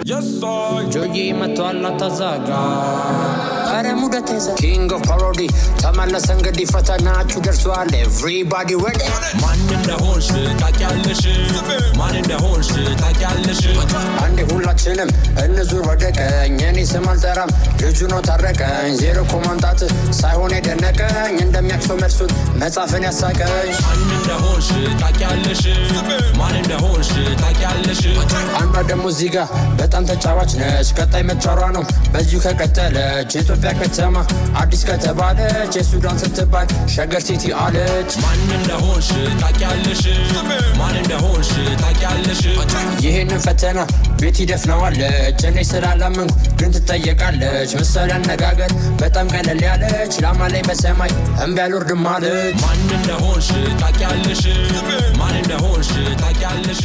ጆዬ መጥቷል፣ አታዛጋ። ኧረ ሙደት ተይዘ king of parody ተመለሰ። እንግዲህ ፈተናችሁ ደርሷል። Everybody ready? ማን እንደሆንሽ ታውቂያለሽ፣ ማን እንደሆንሽ ታውቂያለሽ። አንዴ ሁላችንም እንዙር ወደ ቀኝ። እኔ ስም አልጠራም፣ ልጁ ነው ታረቀኝ። ዜሮ እኮ ማምጣት ሳይሆን የደነቀኝ፣ እንደሚያክሰው መልሱን መጻፍን ያሳቀኝ። ማን እንደሆንሽ ታውቂያለሽ፣ ማን እንደሆንሽ ታውቂያለሽ። አንዷ ደግሞ እዚህ ጋ በጣም ተጫዋች ነች። ቀጣይ መጫሯ ነው በዚሁ ከቀጠለች። የኢትዮጵያ ከተማ አዲስ ከተባለች፣ የሱዳን ስትባል ሸገር ሲቲ አለች። ማን እንደሆንሽ ታውቂያለሽ፣ ማን እንደሆንሽ ታውቂያለሽ። ይህንን ፈተና ቤት ይደፍነዋለች። እኔ ስላላመንኩ ግን ትጠየቃለች። ምሳሌ አነጋገር በጣም ቀለል ያለች፣ ላማ ላይ በሰማይ እምቢ አልወርድም አለች። ማን እንደሆንሽ ታውቂያለሽ፣ ማን እንደሆንሽ ታውቂያለሽ።